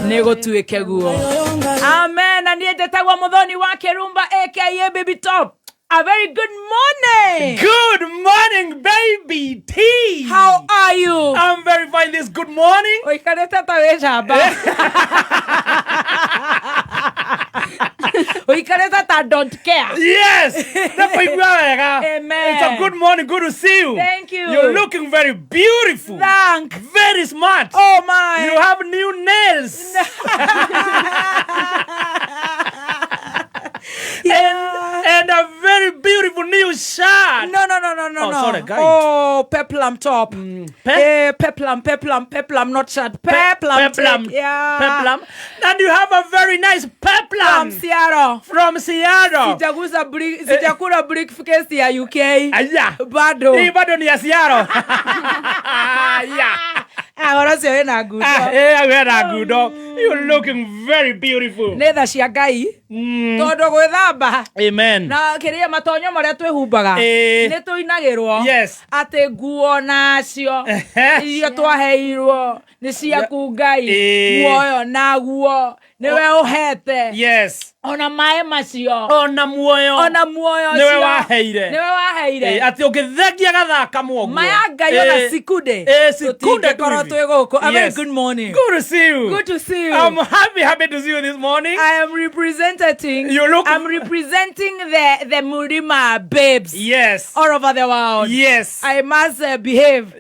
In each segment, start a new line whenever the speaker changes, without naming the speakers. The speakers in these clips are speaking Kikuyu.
Nĩ gũtuĩke guo. Amen. Na niĩ njĩtagwo Mũthoni wa Kĩrumba aka Baby Top. A very good morning.
Good morning, baby T.
How are you?
I'm very fine this good morning.
Ũikarĩte ta wĩ njamba. Ũikarĩte ta don't care.
Yes. Ndakuigua wega.
Amen.
It's a good morning. Good to see you.
Thank you.
You're looking very beautiful.
Thank.
Very smart.
Oh my.
You have new nails.
Yeah.
And a very beautiful new shirt.
No, no, no, no, no,
Oh,
no.
sorry, guys.
Oh, peplum top.
Pe-
Eh, peplum, peplum, peplum, not shirt. Peplum.
Peplum.
take, Yeah.
Peplum. And you have a very nice peplum
From Seattle.
from Seattle.
Sijaguza brick, sijakula briefcase ya UK.
Aya.
Bado.
Hii bado ni ya Seattle. Yeah.
Ah, ũhoro ũcio wĩna ngundo.
Ah, eh, wena ngundo. You're looking very beautiful.
Nĩ tha cia Ngai. Tondũ gwĩthamba
Amen.
na kĩrĩa matonyo marĩa twĩhumbaga
Ĩĩ.
nĩ tũinagĩrwo
Yes.
atĩ nguo nacio iria twaheirwo nĩ ciaku Ngai.
Ĩĩ.
Muoyo naguo nĩwe ũhete.
Yes.
Ona maĩ macio.
Ona muoyo.
Ona muoyo
Nĩwe
ũcio.
waheire.
Nĩwe waheire.
Eh, atĩ ũngĩthengia gathaa kamwe ũguo.
Maya Ngai ona sikunde.
Eh, sikunde tu
Tũtingĩkorwo
hivi.
twĩ gũkũ. A very
Yes.
good morning.
Good to see you.
Good to see you.
I'm happy, happy to see you this morning.
I am representing.
You look-
I'm representing the Murima babes.
Yes.
All over the world.
Yes.
I must behave.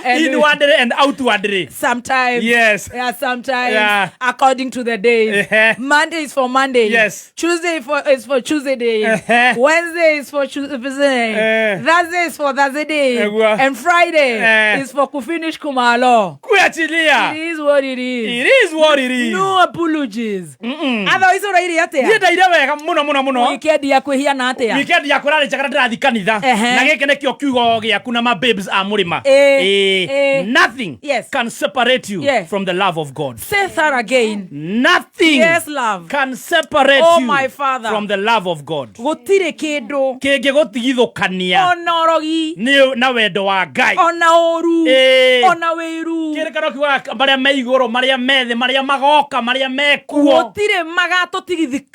And-
Inwardly and outwardly.
Sometimes.
Yes.
Yeah, sometimes.
Yeah.
According to the days. Monday is for Monday.
Yes.
Tuesday is for Tuesday day. Wednesday is for Tuesday. Thursday is for Thursday day.
Ewa.
And Friday is for kufinish kumalo.
Kuachilia.
It is what it is.
It is what it is.
No apologies. Otherwise ũraire atĩa?
Niĩ ndaire wega mũno mũno mũno.
Weekend yaku ĩhiana atĩa?
Weekend yakwa ĩrarĩ njega na ndĩrathiĩ kanitha.
Ehe.
Na gĩkĩ nĩkĩo kiugo gĩaku na ma babes a mũrĩma. Nothing
Yes.
can separate you from the love of God.
Say that again.
Nothing
Yes, love.
can separate
Oh,
you
my father.
from the love of God.
Gũtirĩ kĩndũ
Kĩngĩgũtigithũkania
ona ũrogi
nĩ na wendo wa Ngai.
ona ũru ona wĩiru.
Kĩrĩkanĩro kiugaga marĩa me igũrũ, marĩa me thĩ, marĩa magoka, marĩa mekuo.
Gũtirĩ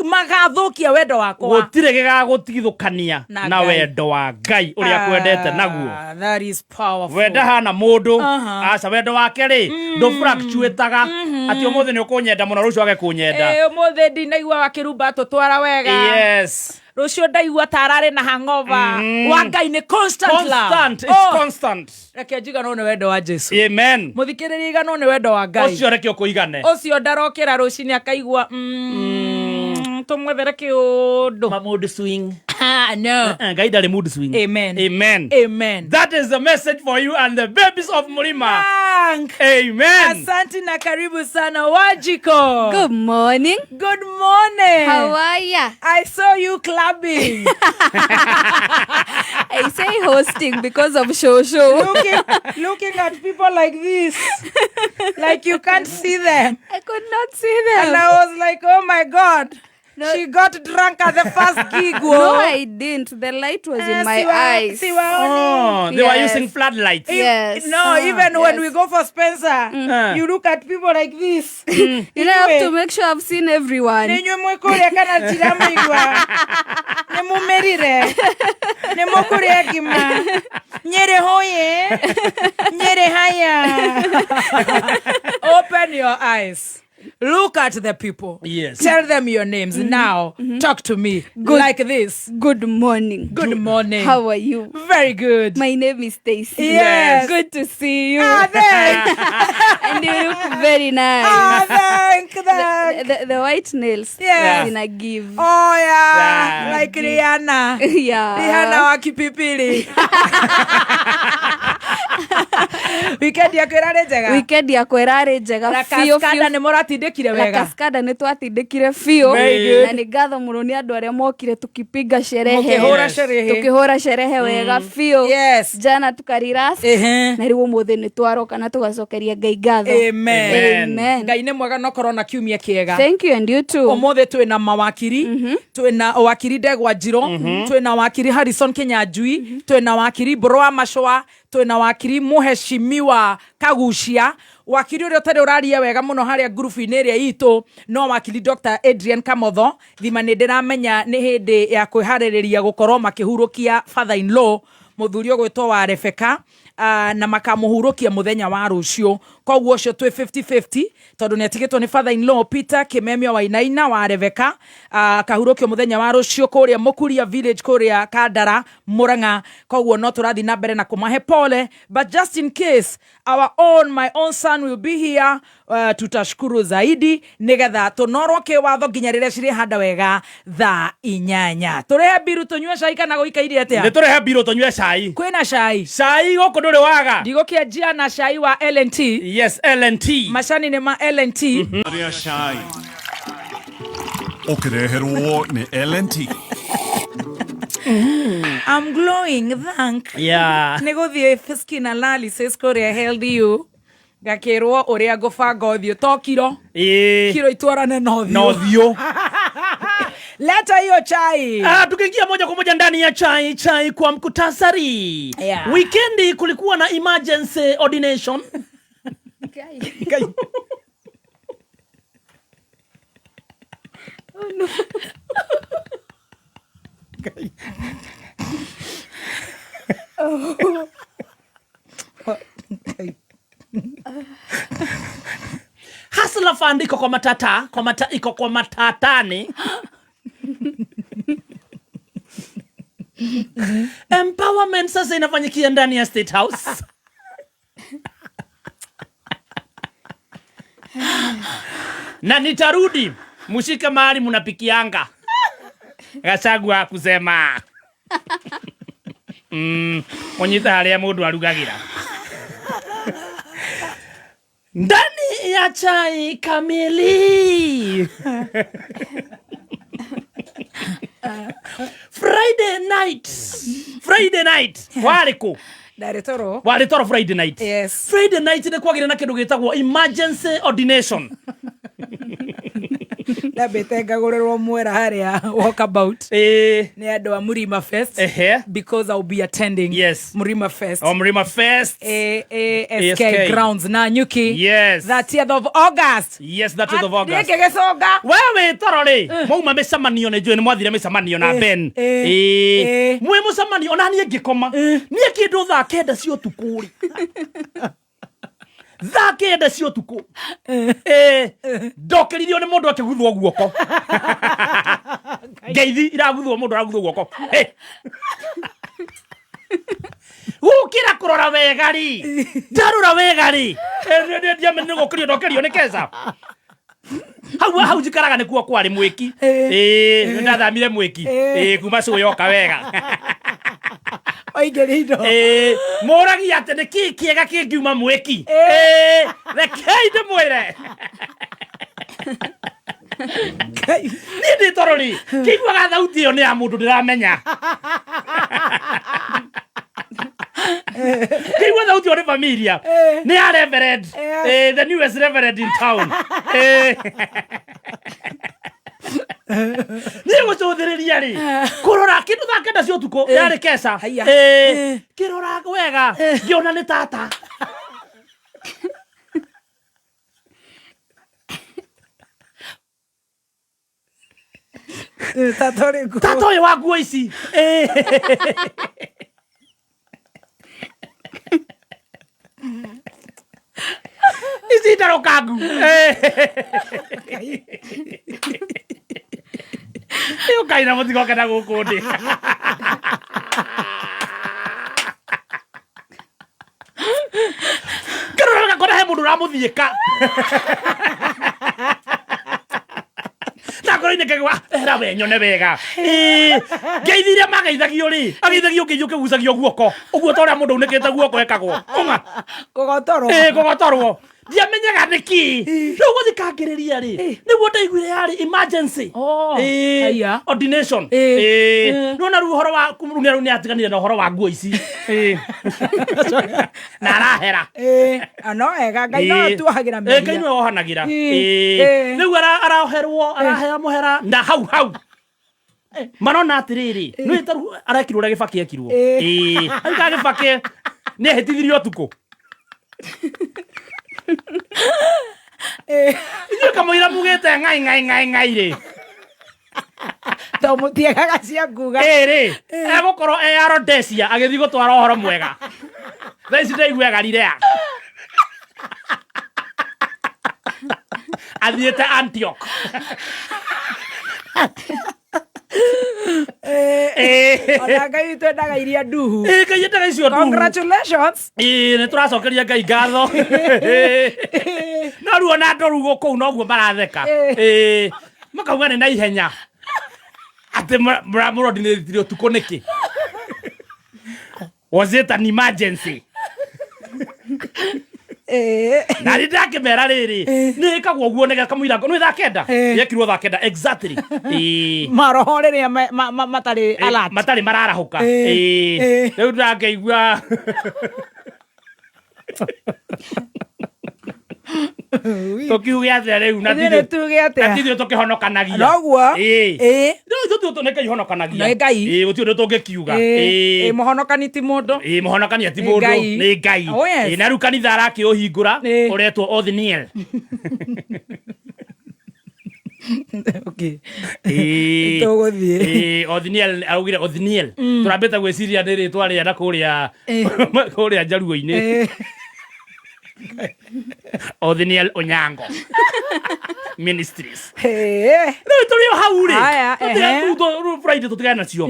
magathũkia wendo wakwa.
Gũtirĩ gĩgagũtigithũkania
Na
na
Ngai.
wendo wa Ngai ũrĩa kwendete naguo.
Ah, that is powerful.
Wenda hana mũndũ
Aha.
aca wendo wake rĩ ndũ fluctuataga atĩ ũmũthĩ nĩ ũkũnyenda mũno rũciũ age kũnyenda.
Ĩ, ũmũthĩ ndinaigua wakĩrumba tũtwara wega.
Yes.
Rũciũ ndaigua ta ararĩ na hangover. Wa Ngai nĩ constant love.
Constant, it's
Oh.
constant.
Reke njiganwo nĩ wendo wa Jesu.
Amen.
Mũthikĩrĩria iganwo nĩ wendo wa Ngai.
Ũcio reke ũkũigane.
Ũcio ndarokĩra rũcinĩ akaigua tũmwethere kĩũndũ.
Ma mood swing.
Ah, no.
Ngai ndarĩ mood swing.
Amen.
Amen.
Amen.
That is the message for you and the babies of Murima.
Thank.
Amen.
Asante na karibu sana Wajiko.
Good morning.
Good morning.
How are ya?
I saw you clubbing.
I say hosting because of show show.
Looking at people like this. Like you can't see them.
I could not see them.
And I was like, oh my God.
No.
She got drunk at the first gig.
No, I didn't. The light was in my eyes.
Oh, they were
Yes.
using floodlights.
Yes.
No, even when
Yes.
we go for Spencer, you look at people like this.
You know, I have to make sure I've seen everyone.
Nĩinyuĩ mwĩ kũrĩa kana ndiramũigua? Nĩ mumĩrire? Nĩ mũkũrĩa ngima? Nyĩrĩ hoye? Nyĩrĩ haya? Open your eyes. Look at the people.
Yes.
Tell them your names. Now, talk to me like this.
Good morning.
Good morning.
How are you?
Very good.
My name is Stacy.
Yes.
Good to see you.
Ah, thank.
And you look very nice.
Ah, thank, thank.
The white nails.
Yes.
In a give.
Oh, yeah.
Yeah.
Like Rihanna.
Yeah.
Rihanna wa kipipili. Weekend yaku ĩrarĩ njega?
Weekend yakwa ĩrarĩ njega
Na
biũ
Cascada
biũ.
nĩ mũratindĩkire
Na
wega?
Cascada nĩ twatindĩkire biũ.
Very good.
Na nĩ ngatho mũno nĩ andũ arĩa mokire tukipiga sherehe.
Mũkĩhũra
Yes.
sherehe.
Tukĩhũra sherehe wega biũ.
Yes.
Jana tukarelax.
Ehe.
Na rĩu ũmũthĩ nĩ twaroka na tũgacokeria Ngai ngatho.
Amen.
Amen.
Amen.
Ngai nĩ mwega no korwo na kiumia kĩega.
Thank you and you too.
Ũmũthĩ twĩna mawakiri, twĩna wakiri Ndegwa Njirũ, twĩna wakiri Harrison Kinyanjui, twĩna wakiri Mbũrũ wa Macũa, Twina wakiri muheshimiwa Kagucia, wakiri uria utari uraria wega muno haria ngurubu-inĩ ĩrĩa itũ, no wakiri Dr. Adrian Kamotho thima nĩ ndĩramenya nĩ hĩndĩ ya kwĩharĩrĩria gũkorwo makĩhurũkia father in law muthuri ũgwĩtwo wa Rebecca, na makamũhurũkia mũthenya wa rũciũ. Koguo ũcio twĩ 50-50 tondũ nĩ atigĩtwo nĩ father in law Peter Kimemia Wainaina wa Rebecca, akahurũkio mũthenya wa rũciũ kũrĩa Mũkuria village kũrĩa Kandara Murang'a. Koguo no tũrathiĩ na mbere na kũmahe pole, but just in case our own my own son will be here, tutashukuru zaidi nigetha tũnorwo kĩwatho nginya rĩrĩa cirĩhanda wega thaa 8. Tũrehe mbiru tũnyue cai kana gũikaire
Nĩ
atĩa?
tũrehe mbirũ tũnyue cai.
Kwĩna cai.
Cai gũkũ ndũrĩ waga.
Ndigũkĩanjia na cai wa LNT.
Yes, LNT.
Macani nĩ ma LNT.
Rĩa cai ũkĩreherwo nĩ LNT.
I'm glowing, thank.
Yeah.
Nĩ gũthiĩ skin analysis kũrĩa HealthyU ngakĩrwo ũrĩa ngũbanga ũthiũ to kiro.
Ĩĩ.
Kiro itwarane na
Na
ũthiũ.
ũthiũ.
Leta hiyo chai.
Tukiingia moja kwa moja ndani ya chai chai kwa mkutasari.
Yeah.
Wikendi kulikuwa na emergency ordination.
Ngai.
Hustler Fund iko kwa matata, kwa mata, iko kwa matatani. Empowerment sasa inafanyikia ndani ya State House. Na nitarudi mushike mahali munapikianga. Gachagua kusema munyite haria mundu arugagira ndani ya chai kamili. Friday night, Friday night warĩ kũ?
Ndarĩ toro.
Warĩ toro Friday night?
Yes.
Friday night nĩ kwagĩire na kĩndũ gĩtagwo emergency ordination.
Ndambĩte ngagũrĩrwo mwera harĩa walkabout
Ĩĩ.
nĩ andũ a Murima Fest.
Ehe.
Because I'll be attending
Yes.
Murima Fest.
O Mrima Fest.
AASK
ASK.
grounds na Nyuki.
Yes.
30th of August.
Yes, 30th of August.
Gĩkĩ gĩconga.
We wä toro rä mwauma mä cemanio nä njå nä mwathire mä cemanio na Ben.
Eh,
Ĩĩ.
eh.
Mwä må cemanio ona niä ngä koma niä kä ndå thaa 9 cia å tukå rä, thaa 9 cia å tukå ndokä ririo nä må ndå akä guthwo guoko, ngeithi iraguthwo, må ndå araguthwo guoko. Gå kä ra kå rora wega rä, ndarora wega rä, ndiamenye gå kä rio ndokä rio nä keca hau hau njikaraga nä kuo kwarä mwä ki ndathamire mwä ki kuma cå yoka wega.
Waingĩria indo.
Måragia atä nä kä kä ega kä ngiuma mwä ki, rekei ndä mwä re.
Ngai.
Niä ndä toro rä kä iguaga thauti ä yo nä ya må ndå ndä ramenya, kä igua thauti ä yo nä familia, nä ya reverend. The newest reverend in town. Niä gå cå thä rä ria rä kå rora kä ndå thaa 9 cia å tukå yarä keca.
Haiya. Eh.
Kä rora wega ngä ona nä tata.
Tata ũrĩkũ?
Tata å yå wa nguo ici. Eh. Ici ndarũkangu ũkai na mũtigoke na gũkũ ndĩ. Kĩrora gakora he mũndũ ũramũthiĩka na ngoro-inĩ ngaigua ehera we nyone wega. Ĩĩ, ngeithi iria mageithagio rĩ, ageithagio ngeithi ũkĩgucagio guoko ũguo ta ũrĩa mũndũ unĩkĩte guoko ekagwo ũng'a.
Kũgotorwo.
Ĩĩ, kũgotorwo ndiamenyaga nĩkĩ rĩu gũthikangĩrĩria rĩ nĩguo ndaiguire yarĩ emergency.
Oh,
Ĩĩ,
haiya.
ordination.
Ĩĩ.
Ĩĩ. Nĩwona rĩu ũhoro wa rĩu nĩ atiganire na ũhoro wa nguo ici. Ĩĩ. Na arahera.
Ĩĩ, no wega Ngai no atuohagĩra
Ngai
mehia.
nĩwe wohanagĩra.
Ĩĩ.
Ĩĩ.
Ĩĩ.
Rĩu araoherwo araheo mũhera na hau hau marona atĩrĩrĩ nĩ ta rĩu arekirwo ũrĩa Gĩbakĩ ekirwo.
Ĩĩ.
Ĩĩ. Rĩu ka Gĩbakĩ Nĩ ehĩtithirio ũtukũ. Inyuĩ kamũira mugĩte ngai ngai ngai ngai rĩ.
To mũtiegaga cia nguga.
Ĩ rĩ, egũkorwo e ya Rhodesia agĩthiĩ gũtwara ũhoro mwega. Thaa ici ndaigua Galilea. Athiĩte Antioch. Ĩ.
Ona Ngai witũ endaga iria nduhu.
Ĩ, Ngai endaga icio nduhu.
Congratulations.
Ĩ, nĩ tũracokeria Ngai ngatho. No rĩu ona andũ rĩu kũu noguo maratheka. Ĩ, makauga nĩ na ihenya. Atĩ mũrondinĩtire ũtukũ nĩkĩ? Was it an emergency? Na rĩ ndakĩmera rĩrĩ nĩ ĩkagwo ũguo nĩgetha kamũira nĩ thaa 9 yekirwo thaa 9 exactly. Ĩ.
Maroho rĩrĩa matarĩ alert.
Matarĩ mararahũka. Ĩ. Rĩu ndakĩigua tũkiuge atĩa rĩu na
Ithuĩ nĩ tuge atĩa?
na ti ithuĩ tũkĩhonokanagia.
Noguo.
Ĩ.
Ĩ.
Rĩu ithuĩ nĩ Ngai ũhonokanagia.
Nĩ Ngai.
Ĩ, gũtirĩ ũndũ tũngĩkiuga.
Ĩ.
Ĩ.
Ĩ, mũhonokani ti mũndũ.
Ĩ, mũhonokania ti
Nĩ
mũndũ
Ngai.
nĩ Ngai.
Oh, yes.
Ĩ, na rĩu kanitha arakĩũhingũra
Ĩ.
ũretwo Othniel.
Okay.
Ĩ.
Tũgũthiĩ.
Ĩ, Othniel augire Othniel. Tũrambĩte gwĩciria nĩ rĩtwa rĩa na kũrĩa kũrĩa njaruo-inĩ. Othniel Onyango Ministries. Rĩu tũrĩ o hau rĩ.
Haya, ehe.
Rĩu Friday tũtigane nacio.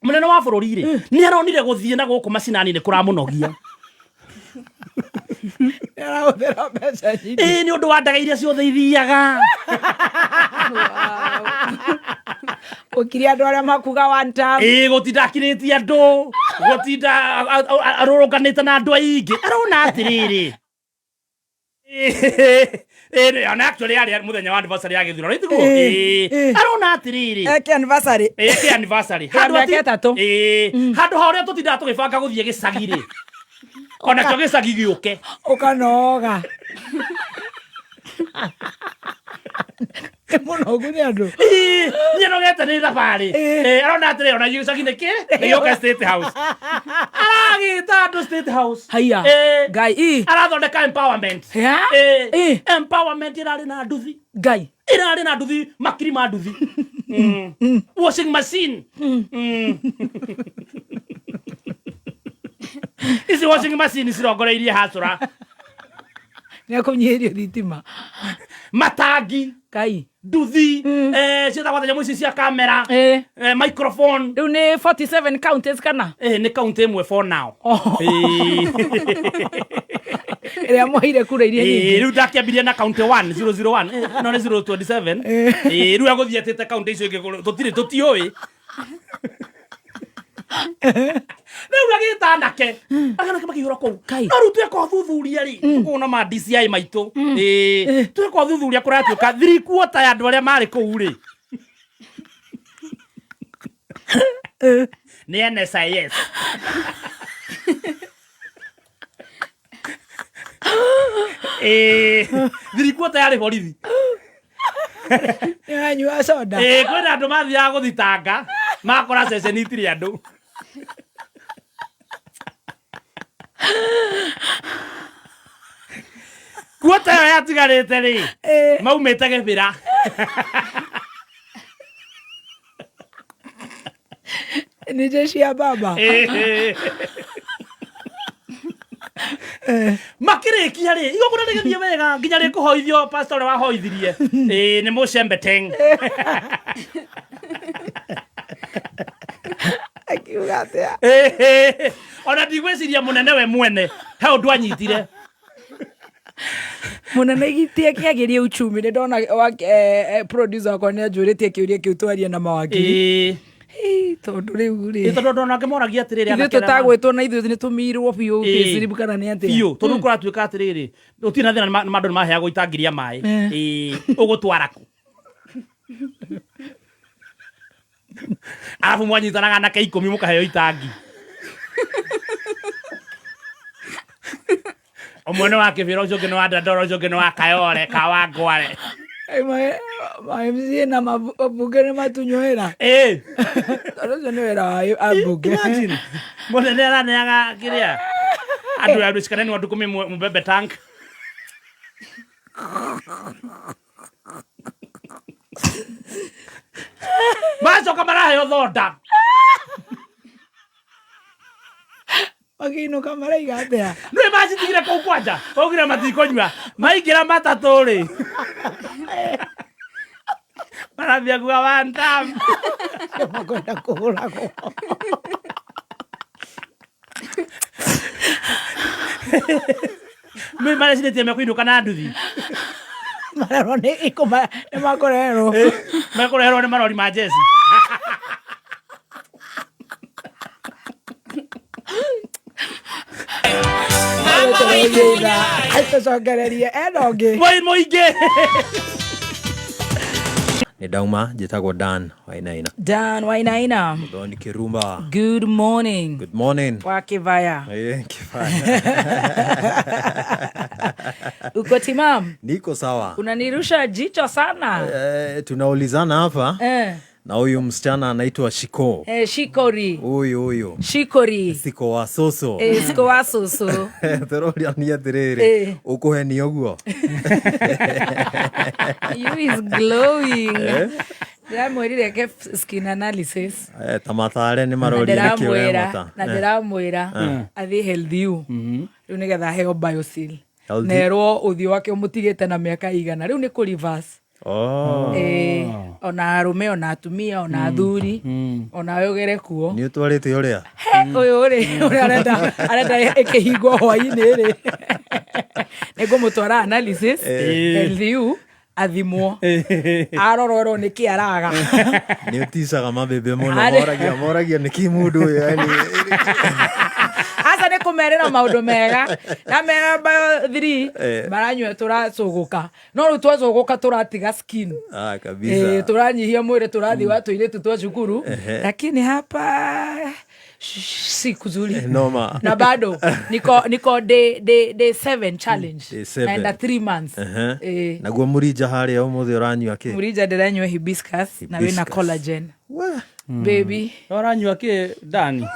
Mũnene wa bũrũri rĩ, nĩ aronire gũthiĩ na gũkũ macinani nĩ kũramũnogia.
Arahũthĩra mbeca nyingĩ.
Ĩ, nĩ ũndũ wa ndaga iria ciothe ithiaga.
Gũkiria andũ arĩa makuga one term.
Ĩ, gũtinda akirĩtie andũ, gũtinda arũrũnganĩte na andũ aingĩ. Arona atĩrĩrĩ. Ĩ, ona actually yarĩ mũthenya wa anniversary ya gĩthurano, ĩtiguo? Ĩ, arona atĩrĩrĩ.
Eke anniversary.
Ĩ, anniversary.
Ya
Handũ
mĩaka 3.
Ĩ, handũ ha ũrĩa tũtindaga tũgĩbanga gũthiĩ gĩcagi rĩ. Onakĩo gĩcagi gĩũke.
Ũkanoga. Nĩ mũnogu nĩ andũ.
Ĩ, niĩ nogete nĩ thabarĩ. Ĩ, arona atĩrĩ ona gĩcagi nĩkĩ? Nĩ gĩũke State House. Aragĩta andũ State House.
Haiya.
Ĩ.
Ngai. Ĩ.
Arathondeka empowerment.
Ya?
Ĩ.
Ĩ.
Empowerment ĩrarĩ na nduthi.
Ngai.
Ĩrarĩ na nduthi, makiri ma nduthi. Washing machine. Ici washing machine cirongoreirie hacũra.
Nĩ ekũnyihĩrio thitima.
Matangi.
Ngai.
Nduthi. Ciĩtagwo atĩa nyamũ ici cia kamera? Microphone.
Rĩu nĩ 47 counties kana?
Nĩ county ĩmwe for now.
Oh. Ĩrĩa mwaire kura iria nyingĩ.
Rĩu ndakĩambirie na county 1, 001. No nĩ 027. Rĩu egũthiĩ atĩte county icio ingĩ tũtirĩ tũtiũĩ. Rĩu agĩta anake. Anake makĩihũra kũu.
Kai.
No rĩu tweka ũthuthuria rĩ, tũkũona ma DCI maitũ. Tweka ũthuthuria kũratuĩka 3/4 ya andũ arĩa marĩ kũu rĩ. Nĩ NSIS. 3/4 yarĩ borithi.
Nĩ aranyua soda.
Kwĩna andũ mathiaga gũthitanga, makora ceceni itirĩ andũ. Kuota ĩyo yatigarĩte rĩ, maumĩte gĩbĩra.
Nĩ jeshi ya baba.
Makĩrĩkia rĩ, igongona rĩgĩthiĩ wega nginya rĩkũhoithio pastor ũrĩa wahoithirie. Nĩ mũcembe teng.
Akiuga atĩa?
Ona ndigwĩciria mũnene we mwene he ũndũ anyitire.
Mũnene gitie kĩagĩrie uchumi nĩ ndona producer wakwa nĩ anjũrĩtie kĩũria kĩu twarie na mawakiri. Tondũ rĩu rĩ.
Tondũ andũ onake moragia atĩrĩrĩ,
Ithuĩ
anake arĩa
tũtagwĩtwo na ithuĩ nĩ tũmirwo biũ payslip kana nĩ atĩa?
Biũ, tondũ kũratuĩka atĩrĩrĩ, gũtirĩ na thĩna, andũ nĩ maheagwo itangi rĩa maĩ. Ũgũtwara kũ? Arabu mwanyitanaga anake 10 mũkaheo itangi. Ũmwe nĩ wa Kĩbĩra, ũcio ũngĩ nĩ wa Dandora, ũcio ũngĩ nĩ wa Kayole, ka wa Ngware.
Ma MCA na mabunge nĩ matunywo wĩra. Tondũ ũcio nĩ wĩra wa ambunge.
Imagine. Mũnene araneaga kĩrĩa. Andũ ya cikaneni watu 10 mbebe tank. Macoka maraheo thonda.
Makiinũka maraiga atĩa?
Nĩ macitigire kũu kwanja maugire matikũnyua maingĩra matatũ rĩ marathia kuga one time.
Makwenda kũhũragwo.
Nĩ marecirĩtie mekũinũka na nduthi.
Marerwo nĩ ikũma nĩ makũrerwo.
Mekũreherwo nĩ marori ma jeci.
Tũcokererie ena ũngĩ.
Moi mũingĩ.
Nĩ ndauma, njĩtagwo Dan Wainaina.
Dan Wainaina.
Muthoni Kirumba.
Good morning.
Good morning.
Wa Kivaya.
Kivaya.
Uko timam?
Niko sawa.
Unanirusha jicho sana.
Tunaulizana hapa na huyu msichana anaitwa Shiko.
Shikori.
Huyu huyu.
Shikori.
Siko wa soso.
Siko wa soso.
Tũroria nĩ atĩrĩrĩ, ũkũhenia ũguo?
You is glowing.
Ndĩramwĩrire eke skin analysis.
Ta matare nĩ maroria nĩkĩ ũremota.
Na ndĩramwĩra athiĩ Health U. Rĩu nĩgetha aheo Biosil.
Health U.
Nerwo ũthiũ wake ũmũtigĩte na mĩaka igana. Rĩu nĩ kũ reverse. Ona arũme ona atumia ona athuri ona ũgere kuo.
Nĩ ũtwarĩte ũrĩa?
Ũyũ rĩ, ũrĩa arenda ĩkĩhingwo hwainĩ rĩ. Nĩngũmũtwara analysis, Health U, athimwo. Arorwo nĩkĩ araga.
Nĩ ũticaga mabebe mũno, moragia nĩkĩ mũndũ ũyũ yani.
Aca nĩ kũmerĩra maũndũ mega. Na mera bio 3 maranyua tũracũgũka. No rĩu twacũgũka tũratiga skin.
Kabisa.
Tũranyihia mwĩrĩ tũrathiĩ wa tũirĩtu twa cukuru. Lakini hapa si kuzuri.
Noma.
Na bado niko day 7 challenge.
Day 7.
Naenda 3 months.
Naguo mũrija harĩa ũmũthĩ ũranyua kĩ?
Mũrija ndĩranyua hibiscus na wĩna
Hibiscus.
collagen. Baby.
Ũranyua kĩ Dani?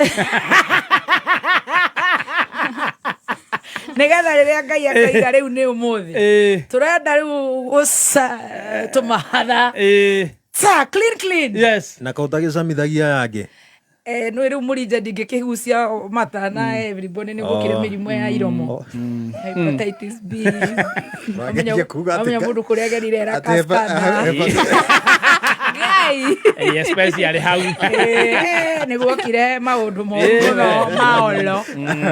Nĩgetha rĩrĩa Ngai akaiga rĩu nĩ ũmũthĩ. Tũrenda rĩu gũca tũmahatha. Sa, clean, clean.
Yes.
Na kaũtagĩcamithagia yangĩ?
Nĩ rĩu mũrija ndingĩkĩgucia mata na everybody nĩ gũkĩrĩ mĩrimũ ya iromo. Hepatitis B.
Wageria kuga atĩ
Wamenya mũndũ kũrĩa agerire era
atĩ
kaskanda.
Ngai.
Especially hau.
Nĩ gwokire maũndũ moru mũno maolo.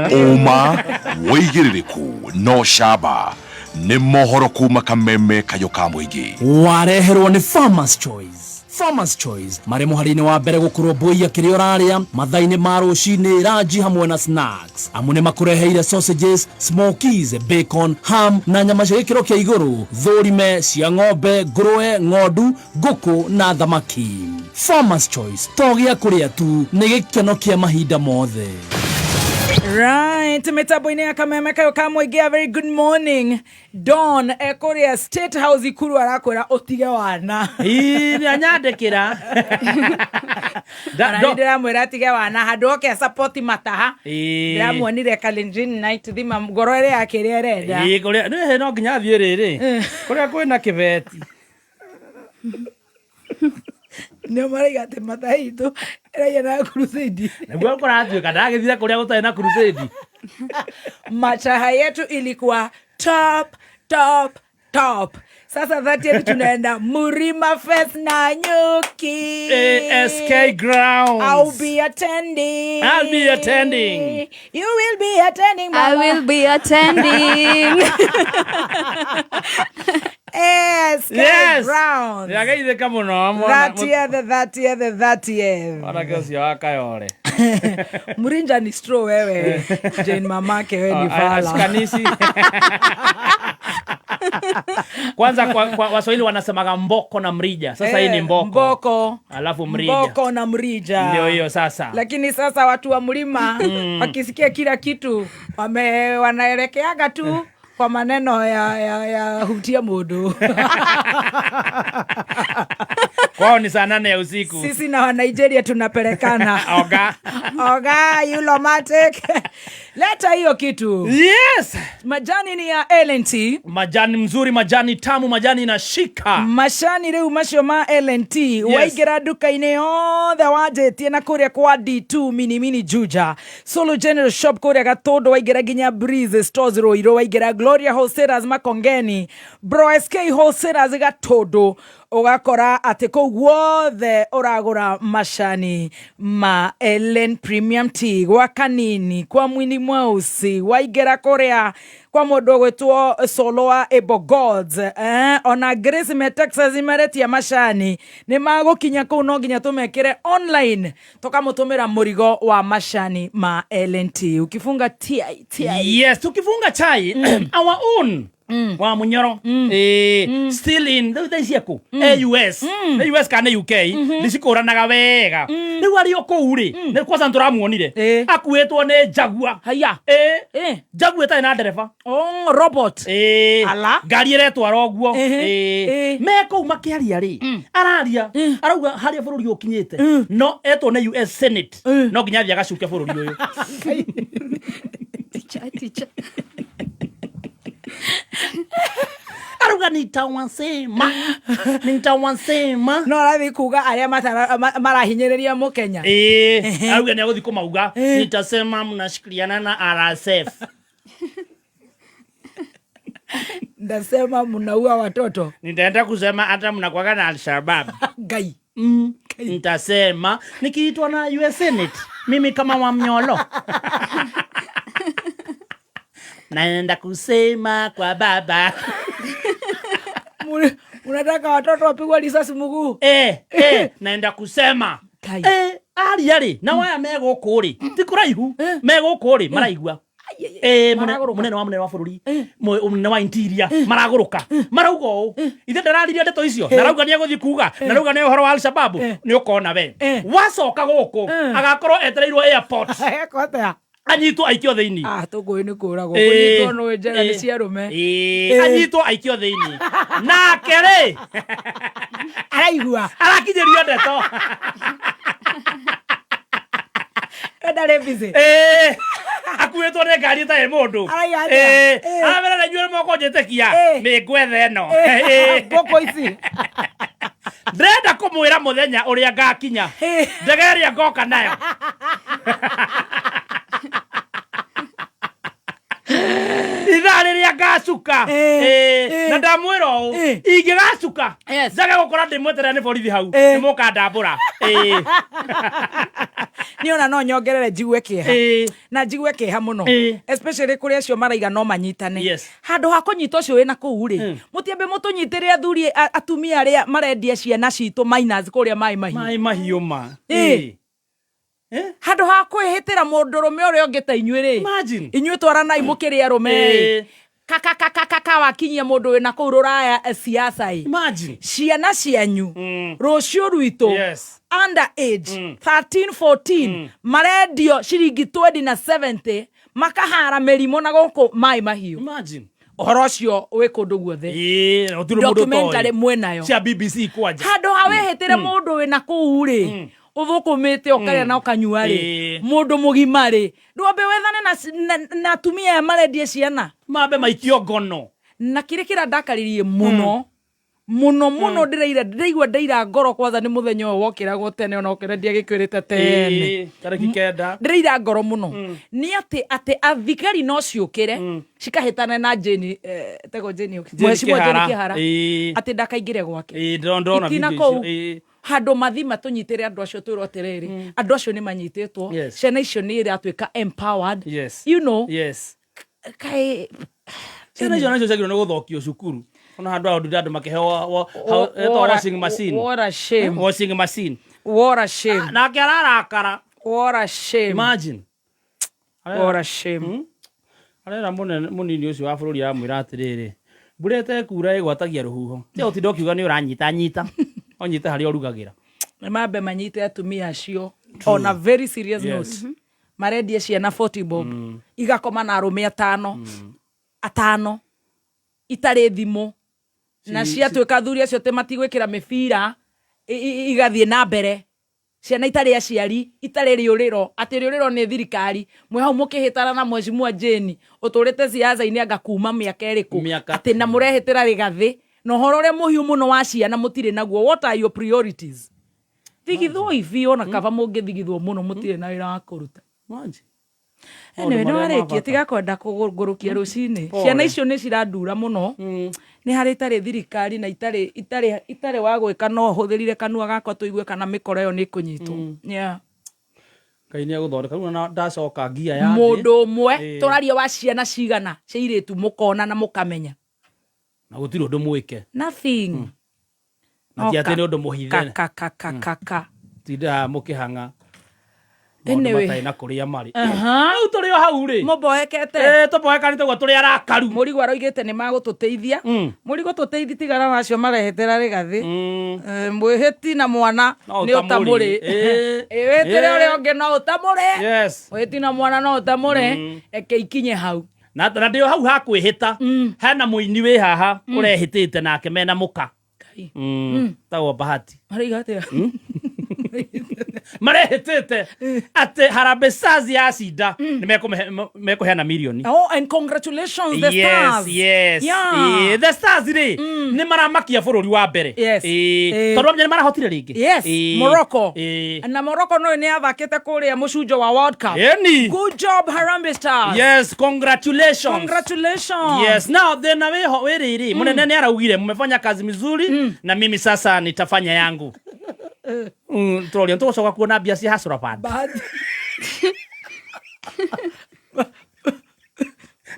Ũma wĩigĩrĩrĩku no camba nĩ mohoro kuma kameme kayũ ka mũingĩ.
Wareherwo nĩ Farmers Choice. Farmers Choice marĩ mũhari-inĩ wa mbere gũkũrũmbũiya kĩrĩa ũrarĩa mathaa-inĩ ma rũcinĩ, ranji hamwe na snacks. Amu nĩ makũreheire sausages, smokies, bacon, ham na nyama cia gĩkĩro kĩa igũrũ, thũrime cia ng'ombe, ngũrũwe, ng'ondu, ngũkũ na thamaki. Farmers Choice to gĩa kũrĩa tu, nĩ gĩkeno kĩa mahinda mothe.
Right, mitambo-inĩ ya kameme kayo ka mũingĩ, a very good morning. Don ekũrĩa State House Ikuru arakwĩra ũtige wana.
Ii, nĩ anyandĩkĩra.
Ona nĩ ndĩramwĩra atige wana handũ oke support mataha. Ndĩramuonire Kalenjin night thima ngoro ĩrĩa yake ĩrĩa ĩrenda.
Ii, kũrĩa nĩ no nginya athiĩ rĩrĩ. Kũrĩa kwĩna kĩbeti.
Nĩ maraiga atĩ mataha itũ ĩraiya na crusade.
Nĩguo kũratuĩka ndagĩthire kũrĩa gũtarĩ na crusade.
Machaha yetu ilikuwa top, top, top. Sasa 30th tunaenda Murima Fest na Nyuki.
ASK grounds.
I'll be attending.
I'll be attending.
You will be attending,
I
mama.
will be attending.
ASK
Yes.
grounds.
Nĩageithĩka mũno, mwana-
30th, 30th.
Mwanake ũcio wa Kayore.
Mrinja ni straw wewe. Jane mamake wewe ni fala.
Asikanisi. Kwanza kwa Waswahili wanasemaga mboko na mrija. Sasa hii ni mboko.
Mboko.
Alafu mrija.
Mboko na mrija.
Ndio hiyo sasa.
Lakini sasa watu wa mlima wakisikia kila kitu wanaelekeaga tu kwa maneno ya hutia mundu.
Kwao ni saa 8 ya usiku.
Sisi na wa Nigeria tunapelekana.
Oga.
Oga, you-lomatic. Leta hiyo kitu.
Yes.
Majani ni ya LNT.
Majani mzuri, majani tamu, majani inashika.
Macani rĩu macio ma LNT. Waingĩra nduka-inĩ yothe wanjĩtie na kũrĩa kwa D2 mini mini Juja, Solo General Shop kũrĩa Gatũndũ, waingĩra nginya Breeze Stores Ruiru, waingĩra Gloria Wholesalers Makongeni, Bro SK Wholesalers Gatũndũ, ũgakora atĩ kũu guothe ũragũra macani ma Ellen Premium Tea gwa Kanini, kwa Mwini Mweusi, waingĩra kũrĩa kwa mũndũ ũgwĩtwo Solo wa Able Gods, ona Grace me Texas maretia macani nĩ magũkinya kũu, no nginya tũmekĩre online tũkamũtũmĩra mũrigo wa macani ma LNT. Ukifunga TI TI.
Yes, tukifunga chai, our own wa Munyoro, still in rĩu thaa ici ekũ AUS nĩ US kana nĩ UK, nĩcikũranaga wega. Rĩu arĩ o kũu rĩ, nĩ kwanza nĩtũramuonire akuĩtwo nĩ Jaguar.
Haya.
Jaguar ĩtarĩ na ndereba.
Oh, robot. Ala.
Ngari ĩretwara ũguo. Me kũu makĩaria rĩ, araria arauga harĩa bũrũri ũyũ ũkinyĩte, no etwo nĩ US Senate, no nginya athiĩ agacuke bũrũri ũyũ.
Teacher, teacher.
Arauga nitawasema, nitawasema.
No arathiĩ kuga arĩa marahinyĩrĩria mũkenya.
Arauga nĩ agũthiĩ kũmauga, nitasema mnashikiliana na RSF.
Ndasema mnaua watoto.
Nitaenda kusema hata mnakuwaga na Al-Shabab.
Ngai.
Nitasema nikiitwa na US Senate, mimi kama Wamnyolo naenda kusema kwa baba.
Unataka watoto wapigwa risasi mguu.
Naenda kusema.
Kai.
Aria rĩ na waya me gũkũ rĩ, ti kũraihu me gũkũ rĩ, maraigua
Maragũrũka.
Mũnene wa bũrũri, mũnene wa interior, maragũrũka marauga ũũ, ithe ndararirie ndeto icio, narauga nĩ egũthiĩ kuga, narauga nĩ ũhoro wa Al-Shabaab, nĩ ũkona we wacoka gũkũ agakorwo etereirwo airport.
Eko atĩa?
Anyitwo aikio thĩinĩ.
Ah, tũkũĩ nĩ kũragwo. Kũnyitwo nĩ njega nĩ cia arũme.
Anyitwo aikio thĩinĩ, nake rĩ
Araigua.
Arakinyĩrio ndeto.
Ndarĩ busy.
Akuĩtwo nĩ ngari ĩtarĩ mũndũ.
Araiga atĩa?
Aramera na inyuĩ mũkũnjĩtĩkia mĩngwetha ĩno.
Mbũkũ ici.
Ndĩrenda kũmwĩra mũthenya ũrĩa ngakinya, ndege ĩrĩa ngoka nayo, ithaa rĩrĩa ngacuka. Na ndamwĩra ũũ, ingĩgacuka njage gũkora ndĩmweterera nĩ borithi hau, nĩ mũkandambũra.
Niĩ ona no nyongerere njigue kĩeha na njigue kĩeha mũno, especially kũrĩ acio maraiga no manyitane. Handũ ha kũnyita ũcio wĩna kũu rĩ, mũtiambe mũtũnyitĩre athuri atumia arĩa marendia ciana citũ minors kũrĩa Maĩ Mahiũ.
Maĩ Mahiũ ma.
Handũ ha kwĩhĩtĩra mũndũrũme ũrĩa ũngĩ ta inyuĩ rĩ,
Imagine.
inyuĩ twaranai mũkĩrĩ arũme rĩ, kakakakaka wakinyia mũndũ wĩna kũu rũraya, siasa ĩ.
Imagine.
Ciana cianyu, rũciũ rwitũ, under age 13 14 marendio ciringi 20 na 70 makahara mĩrimũ na gũkũ Maĩ Mahiũ.
Imagine.
Ũhoro ũcio wĩ kũndũ guothe.
Na gũtirĩ mũndũ
Documentary
ũtoĩ.
mwĩnayo.
Cia BBC kwanja.
Handũ ha wĩhĩtĩre mũndũ wĩna kũu rĩ, ũthũkũmĩte ũkarĩa na ũkanyua rĩ, mũndũ mũgima rĩ, ndwambe wethane na atumia aya marendia ciana.
Mambe maikio ngono.
Na kĩrĩa kĩrandakaririe mũno mũno mũno, ndĩraira ndĩraigua ndaira ngoro kwanza nĩ mũthenya ũyũ wokĩragwo tene, ona ũkĩra ndiagĩkwĩrĩte tene.
Tarĩki 9.
Ndĩraira ngoro mũno nĩ atĩ athigari no ciũkĩre cikahĩtane na Jane, tego Jane, Mheshimiwa Jane Kĩhara, atĩ ndakaingĩre gwake.
Ndona
Itina
video
kũu
icio.
Handũ mathi matũnyitĩre andũ acio, twĩrwo atĩrĩrĩ, andũ acio nĩ manyitĩtwo, ciana icio nĩ iratuĩka empowered. Kaĩ
Ciana icio nacio ciagĩrĩirwo nĩ gũthokio cukuru, ona handũ hao ndũrĩ andũ makĩheo etwo washing machine.
What a shame.
Washing machine.
What a shame.
Nake ararakara.
What a shame.
Imagine.
What a shame.
Arera mũnene mũnini ũcio wa bũrũri aramwĩra atĩrĩrĩ, mbura ĩtekura ĩgwatagia rũhuho, tiga ũtinda ũkiuga nĩ ũranyita nyita, ũnyite harĩa ũrugagĩra.
Nĩ mambe manyite atumia acio on a very serious note, marendia ciana 40 bob, igakoma na arũme atano atano, itarĩ thimũ, na ciatuĩka athuri acio atĩ matigwĩkĩra mĩbira Igathiĩ na mbere ciana itarĩ aciari, itarĩ rĩũrĩro, atĩ rĩũrĩro nĩ thirikari. Mwĩ hau mũkĩhĩtana na Mheshimiwa Jane ũtũrĩte siasa-inĩ anga kuma mĩaka ĩrĩkũ.
Mĩaka.
Atĩ na mũrehĩtĩra rĩgathĩ na ũhoro ũrĩa mũhiũ mũno wa ciana mũtirĩ naguo. What are your priorities? Thigithwoi biũ, ona kaba mũngĩthigithwo mũno mũtirĩ na wĩra wa kũruta.
Mwanji.
Anyway,
Maũndũ
nĩ
marĩa ma
warĩkia
bata.
tiga kwenda kũngũrũkia rũcinĩ.
Pole.
Ciana icio nĩ cirandura mũno. Nĩ harĩ itarĩ thirikari na itarĩ itarĩ itarĩ wa gwĩka, no hũthĩrire kanua gakwa tũigue kana mĩkora ĩyo nĩ ĩkũnyitwo. Yeah.
Ngai nĩ egũthondeka. Rĩu ona ndacoka ngia ya thĩ.
Mũndũ ũmwe
Ĩĩ.
tũraria wa ciana cigana cia irĩtu mũkona na mũkamenya
Na gũtirĩ ũndũ mwĩke.
Nothing.
Na ti atĩ nĩ ũndũ mũhithe.
Ka ka ka ka ka.
Tinda haha mũkĩhang'a. Maũndũ
Anyway.
matarĩ na kũrĩa marĩ.
Aha.
Rĩu tũrĩ o hau rĩ.
Mũmboekete.
Ĩĩ, tũmboekanĩte ũguo tũrĩ arakaru.
Mũrigo aroigĩte nĩ magũtũteithia. Mũrigo tũteithie, tigana na acio marehetera rĩgathĩ. Eh, mwĩhĩti na mwana
No
nĩ ũtamũrĩ.
ũtamũrĩ. Ĩĩ.
Ĩĩ, wĩtĩre
Ĩĩ.
ũrĩa ũngĩ no ũtamũrĩ.
Yes.
Mwĩhĩti na mwana no ũtamũrĩ. Reke ikinye hau.
Na ndĩ o hau ha kwĩhĩta, hena mũini wĩ haha ũrehĩtĩte nake mena mũka.
Ngai.
Tagwo Bahati.
Maraiga atĩa?
Marehĩtĩte atĩ Harambee Stars yacinda nĩ mekũheana mirioni.
Oh, and congratulations the
Yes,
Stars.
yes.
Yeah.
Ĩĩ, the Stars rĩ nĩ maramakia bũrũri wa mbere.
Yes.
Ĩĩ,
Ĩĩ.
tondũ wamenya nĩ marahotire rĩngĩ.
Yes,
Ĩĩ.
Morocco.
Ĩĩ.
Na Morocco no nĩ yathakĩte kũrĩa mũcunjo wa World Cup.
Ĩni.
Good job, Harambee Stars.
Yes, congratulations.
Congratulations.
Yes, now thĩna wĩho wĩ rĩrĩ, mũnene nĩ araugire mmefanya kazi mizuri na mimi sasa nitafanya yangu. Tũroria tũgũcoka kuona mbia cia Hustler Fund.
Bahati.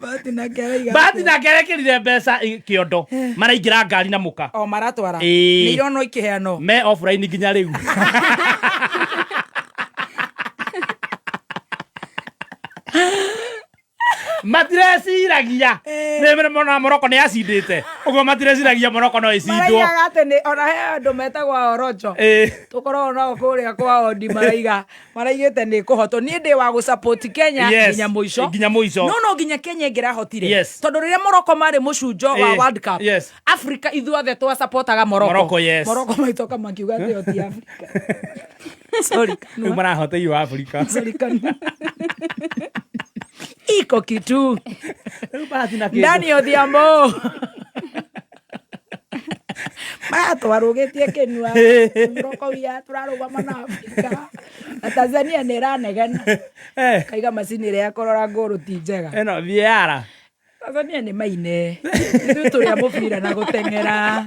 Bahati nake araiga.
Bahati nake arekĩrire mbeca kĩondo, maraingĩra ngari na mũka.
O maratwara.
Ĩĩ.
Nĩ ironwo ikĩheanwo.
Me offline nginya rĩu. Matireciragia nĩ mona Morocco nĩ yacindĩte ũguo, matireciragia Morocco no ĩcindwo.
Maraigaga atĩ nĩ ona he andũ metagwo Orocho. Tũkoragwo nao kũrĩa kwa Ondi, maraiga maraigĩte nĩ kũhotwo. Niĩ ndĩ wa gũsupport Kenya
Yes,
nginya mũico.
Nginya mũico.
No nginya Kenya ĩngĩrahotire.
Yes.
Tondũ rĩrĩa Morocco marĩ mũcunjo wa World Cup, Africa ithuothe twasapotaga Morocco.
Morocco, yes.
Morocco maitoka makiuga atĩ o ti Africa. Sorry,
Rĩu
kanua.
marahoteirwo Africa.
Sorry, kanua. Iko kitu.
Rĩu Bahati na kĩndũ.
Dani Odhiambo. Maratwarũgĩtie kĩnua. Morocco wia tũrarũgama na Afrika. Na Tanzania nĩ ĩranegena. Kaiga macini ĩrĩa ya kũrora ngũrũ ti njega.
Ĩno VAR.
Tanzania nĩ maine. Ithuĩ tũrĩ a mũbira na gũteng'era.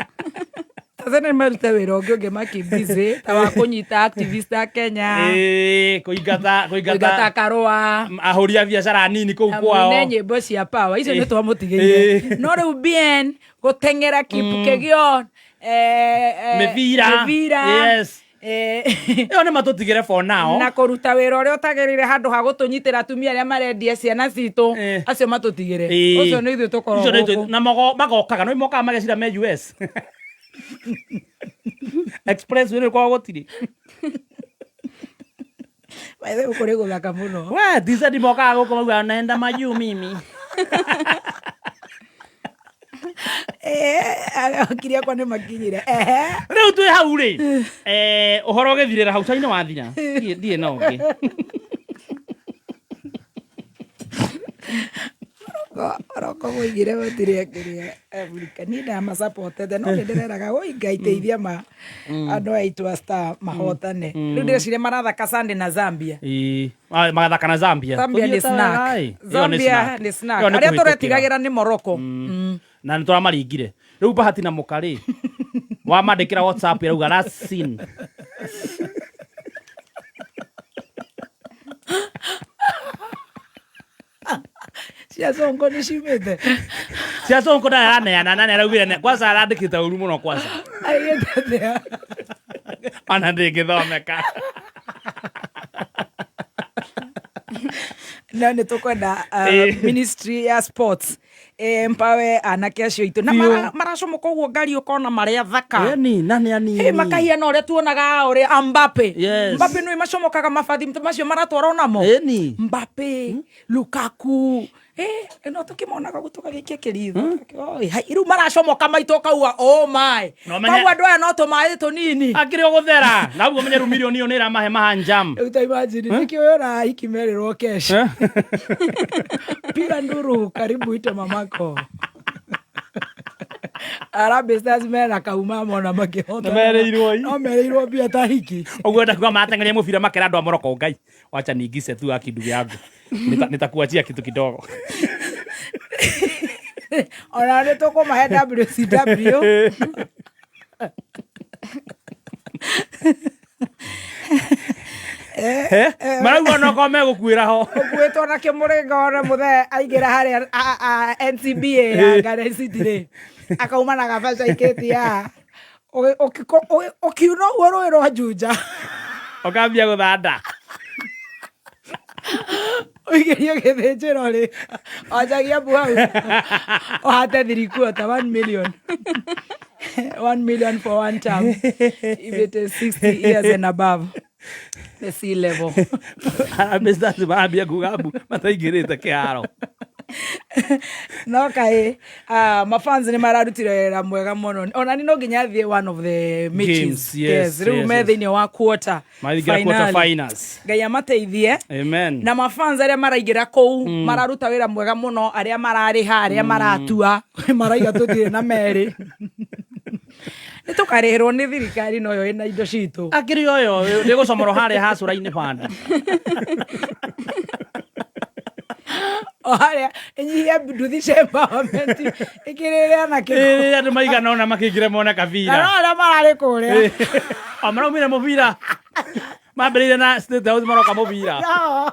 Tanzania nĩ marute wĩra ũngĩ ũngĩ makimbizi ta wa kũnyita activist a Kenya.
Ĩĩ, kũingata
kũingata
kũingata
Karũa.
Ahũri a biacara nini kũu
Na
kwao.
mũine nyĩmbo cia power icio nĩ twamũtigĩire. No rĩu bien gũteng'era Kipkegion,
Mĩbira.
Mĩbira.
Yes. Ĩyo nĩ matũtigĩre for now.
Na kũruta wĩra ũrĩa ũtagĩrĩire handũ ha gũtũnyitĩra atumia arĩa marendia ciana citũ, acio matũtigĩre. Ũcio nĩ ithuĩ tũkorwo
Icio nĩ
gũkũ.
Na magokaga no mokaga magecira me US express wĩ kwao gũtirĩ.
By the way, kũrĩ gũthaka mũno.
We TZ mokaga gũkũ maugaga naenda majuu mimi.
Akiri akwa nĩ makinyire. Ehe.
Rĩu twĩ hau rĩ, ũhoro ũgĩthirĩra hau cainĩ wathira. Ndirĩ na ũngĩ.
Oroko mũigire gũtirĩ akĩrĩa Afrika. Niĩ ndamasapotete no nĩ ndĩreraga oi Ngai teithia ma andũ aitũ a Star mahotane. Rĩu ndĩreciria marathaka Sunday na Zambia.
Ĩĩ. Ah, magathaka na Zambia.
Zambia nĩ
Tũthiĩte
snack.
wega, ĩ. Ĩyo nĩ
Zambia
snack.
nĩ snack.
Ĩyo nĩ
Arĩa
kũhĩtũkĩra.
tũretigagĩra nĩ Morocco.
Na nĩ tũramaringire. Rĩu Bahati na mũka rĩ, wamandĩkĩra WhatsApp ĩrauga last seen.
Cia Sonko nĩ ciumĩte.
Cia Sonko ndarĩ araneana na nĩ araugire kwanza arandĩkĩte ũru mũno kwanza.
Aigĩte atĩa?
Ona ndĩngĩthomeka.
No nĩ tũkwenda ministry ya sports mpawe anake acio aitũ na maracomoka ũguo ngari ũkona marĩa thaka.
Ĩni, na nĩ anini.
Ĩ, makahiana ũrĩa tuonaga ũrĩa Mbappe.
Yes.
Mbappe nĩ macomokaga mabathi macio maratwara onamo.
Ĩni.
Mbappe, Lukaku. No tukimonaga guo tũgagĩikia kĩritho. Oi, hai, rĩu maracomoka maitũ ũkauga oh my.
No menye-
Koguo andũ aya no tũmaĩ tũnini.
Akĩrĩ o gũthera. Na ũguo menye rĩu mirioni ĩyo nĩ ĩramahe mahanjam.
Rĩu ta imagine nĩkĩo ũyũ ũrahiki merĩrwo kesh. Piga nduru karibu ite mamako. Harambee Stars mena kauma mona makĩhota.
Nĩmerĩirwo ii.
No merĩirwo mbia ta hiki.
Ũguo ndakuga mateng'eria mũbira makera andũ a Morocco Ngai. Wacha niingize tu haki ndugu yangu. Nitakuachia kitu kidogo.
Ona nĩ tũkũmahe WCW.
Marauga onokorwo megũkuĩra ho.
Ũkuĩtwo na kĩmũrĩnga one mũthee aingĩra harĩa NCBA ya Garden City rĩ akauma na gabeca ikĩtie haha ũkiuna ũguo rũĩ rwa Juja
Ũkambia gũthanda.
Ũigĩrio gĩthĩnjĩro rĩ wanjagia mbu hau ũhate 3/4 1 million 1 million for one term if it is 60 years and above the sea level.
Harambee Stars marambia kuga mbu mataingĩrĩte kĩharo.
No kaĩ mafans nĩ mararutire wĩra mwega mũno ona ni no nginya thiĩ one of the matches.
Games, yes,
rĩu
yes,
me
yes.
thĩinĩ wa quarter
Maingĩra quarter
finale.
finals.
Ngai amateithie.
Amen.
Na mafans arĩa maraingĩra kũu mararuta wĩra mwega mũno arĩa mararĩha arĩa maratua maraiga tũtirĩ na merĩ nĩ tũkarĩhĩrwo nĩ thirikari noyo ĩna indo citũ.
Akĩrĩ ũyũ nĩ gũcomorwo harĩa hacũra-inĩ bandi.
O harĩa ĩnyihie nduthi cia empowerment ĩkĩrĩrĩa na kĩko.
Ĩĩ, andũ maigana ũna makĩingĩra mone
Na
kabira.
no arĩa mararĩ kũrĩa.
O maraumire mũbira. Mambĩrĩire na State House maroka mũbira.
No,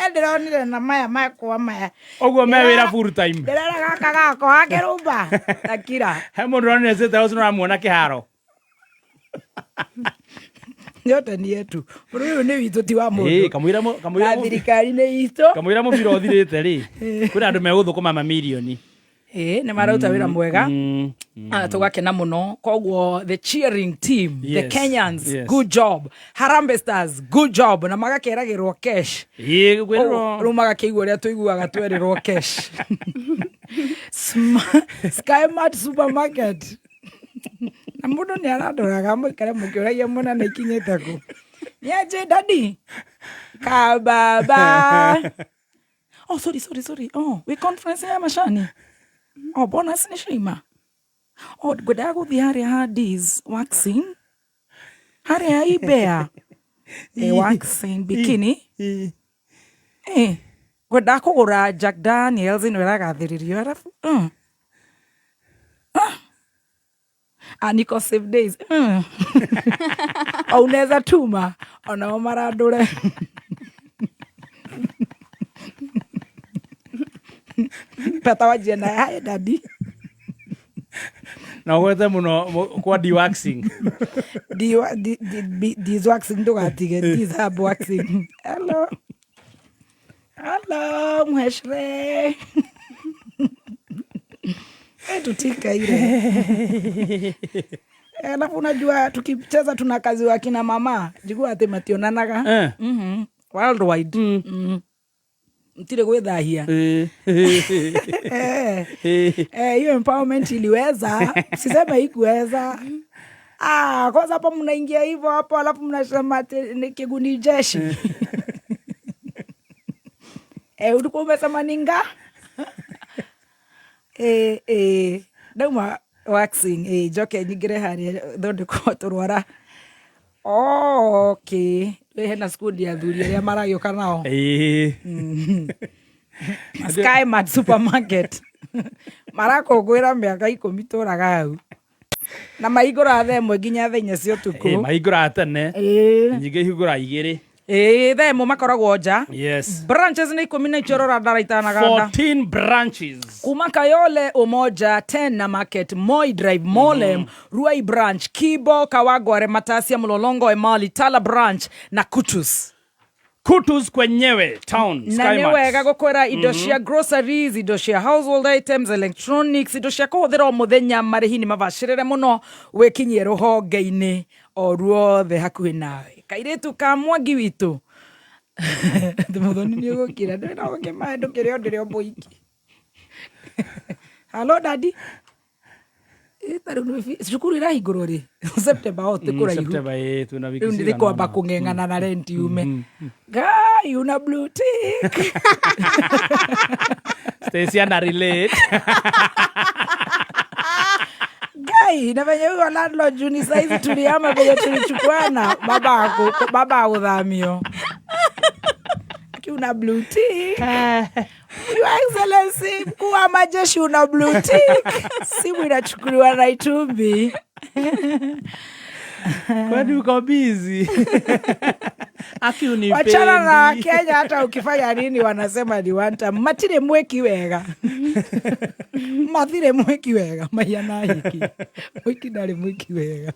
ndĩronire na maya makwa maya.
Ũguo me wĩra full time.
Ndĩrera gaka gakwa gakĩrumba. Takira.
He mũndũ ũronire State House no ũramuona kĩharo.
Yote nĩ yetu. Bũrũri ũyũ nĩ witũ ti wa
Ĩĩ,
mũndũ.
kamũira kamũira
Na thirikari nĩ itũ.
kamũira mũbira ũthirĩte rĩ kwĩna andũ megũthũkũma mamirioni.
Ĩĩ, nĩ marauta wĩra mwega. Tũgakena mũno koguo the cheering team the
Yes,
Kenyans
yes.
good job. Harambee Stars good job na magakeragĩrwo cash.
Ĩĩ, kwĩrwo
Rĩu magakĩigua ũrĩa tũiguaga twerĩrwo cash. Skymart supermarket. Na mũndũ nĩ arandoraga mũikare mũkĩũragia mũnene ikinyĩte kũ. Niaje daddy? Kababa. Oh, sorry, sorry, sorry. Oh, we conference ya macani. Oh, bonus nĩ ciaima. Oh, ngwendaga gũthiĩ harĩa ha D's waxing. Harĩa Ibea. Waxing bikini. Ngwendaga kũgũra Jack Daniels ĩno ĩragathĩrĩrio arabu. Niko save days. O unaweza tuma onao marandũre. Peta wanjie na hi daddy.
Na ũgwete mũno kwa dewaxing.
These waxing ndũgatige these herb waxing. Hello. Hello, mheshre. Tutikaire. Alafu unajua tukicheza tuna kazi wa kina mama jigua ati mationanaga. Worldwide. Mtire gwĩthahia. Hiyo empowerment iliweza, siseme ikuweza. Kwanza hapo mnaingia hivyo hapo alafu mnasema ati ni kiguni jeshi. Ulikuwa umesema ni nga? Ndauma waxing, njoke nyingĩre harĩa thondekwo tũrwara. Oh, okay. Hena skundi ya athuri arĩa maragĩũka nao. Skymart supermarket. Marakũngũĩra mĩaka 10 tũraga hau. Na mahingũraga thaa 1 nginya thaa 4 cia ũtukũ.
Mahingũraga tene. Nyingĩ ihingũraga 2.
Thaa 1 makoragwo nja.
Yes.
Branches nĩ 10 na ichorora ndara itanaganda.
14 branches.
Kuma Kayole, Umoja, 10 na Market, Moi Drive, Molem, Ruai Branch, Kibo, Kawangware, Matasia, Mlolongo, Emali, Tala Branch na Kutus.
Kutus kwenyewe town.
Na nĩ
Skymart.
wega gũkwĩra indo cia groceries, indo cia household items, electronics, indo cia kũhũthĩra o mũthenya, marĩhi nĩ mabacĩrĩre mũno wĩkinyie rũhonge-inĩ o ruothe hakuhĩ nawe. Kairĩtu ka Mwangi witũ Muthoni nä å gå kä ra ndä na å kä maä ndå kä rä o ndä rä o mbå iki. Halo dadi. Ta rä u cukuru ä rahingå rwo rä September o tä kå raihu.
September, twĩna wiki
Rä u
cigana
nä kwamba
ũna.
kå ng'eng'ana na rent yume. Ngai, una blue tick.
Stacy ana relate.
Ngai, na venye huyo landlord juni saizi tuliama venye tulichukuana baba aguthamio una blue tick. Your Excellency, mkuu wa majeshi, una blue tick. Simu inachukuliwa na Itumbi.
Kwani uko busy? Aki unipendi.
Wachana na Wakenya, hata ukifanya nini wanasema ni one time. Matire mweki wega, mathire mweki wega maiana hiki mwiki ndarĩ mwiki wega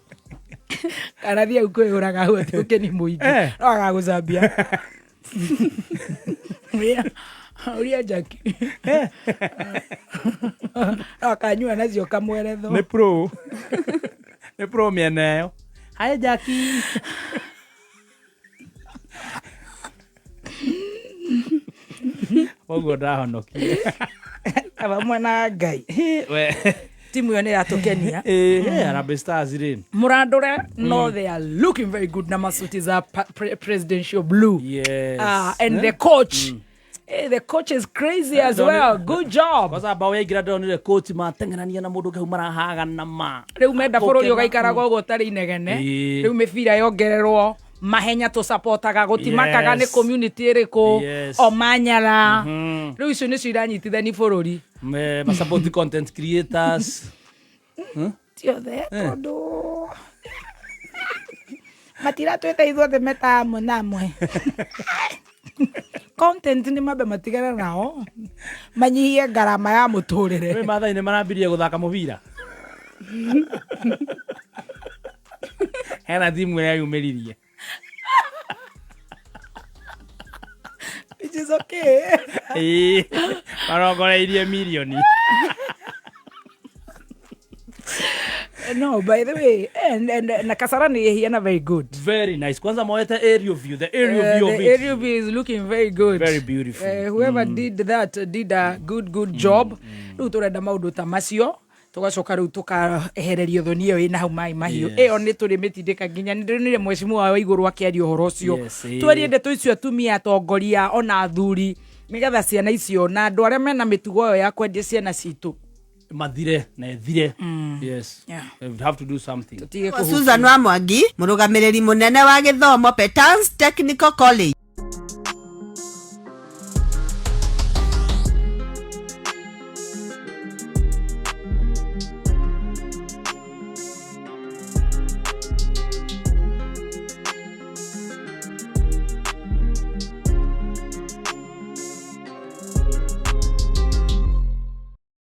kana thiĩ kwĩyũraga hau atĩ ũkeni mũingĩ. No agagũcambia ũria Jackie no akanyua nacio kamweretho.
Nĩ pro. Nĩ pro mĩena ĩyo. Hi Jackie. Koguo ndahonokire.
Aba na Ngai.
We.
Timu ĩyo nĩ ĩratũkenia.
Harambee Stars rĩ.
Mũrandũre no they are looking very good na masuti za presidential blue. Ah, and the coach, the coach is crazy as well. Good job.
Kwanza bao yaingĩra ndonire coach mateng'erania na mũndũ kau marahagana ma.
Rĩu menda bũrũri ũgaikaraga ũguo ũtarĩ inegene. Rĩu mĩbira yongererwo mahenya tũcapotaga gũtimakaga nĩ community ĩrĩkũ. O manyara rĩu icio nĩcio iranyitithani bũrũri.
Masupport content creators.
Ti othe tondũ matiratwĩta ithuothe meta amwe na amwe content nĩ mambe matigane nao manyihie ngarama ya mũtũrĩre.
Wĩ Maathai nĩ marambirie gũthaka mũbira. Hena timu ĩreyumĩririe.
Which is okay.
Ĩĩ, marongoreirie mirioni.
No, by the way, and na Kasarani ihiana very good.
Very nice. Kwanza moete aerial view, the aerial view
The
of it.
aerial view is looking very good.
Very beautiful.
Whoever did that did a good job. Rĩu tũrenda maũndũ ta macio tũgacoka rĩu tũkaehererio thoni ĩyo ĩna hau maĩ mahiũ. Ĩyo nĩ tũrĩ mĩtindĩka nginya nĩ ndĩronire mheshimiwa wa igũrũ akĩaria ũhoro ũcio. Twerie ndeto icio atumia atongoria ona athuri nĩgetha ciana icio na andũ arĩa mena mĩtugo ĩyo ya kwendia ciana citũ
Mathire na ĩthire. Yes. We have to do something.
Tũtige kũhukia.
Susan wa Mwangi, mũrũgamĩrĩri mũnene wa gĩthomo Petans Technical College.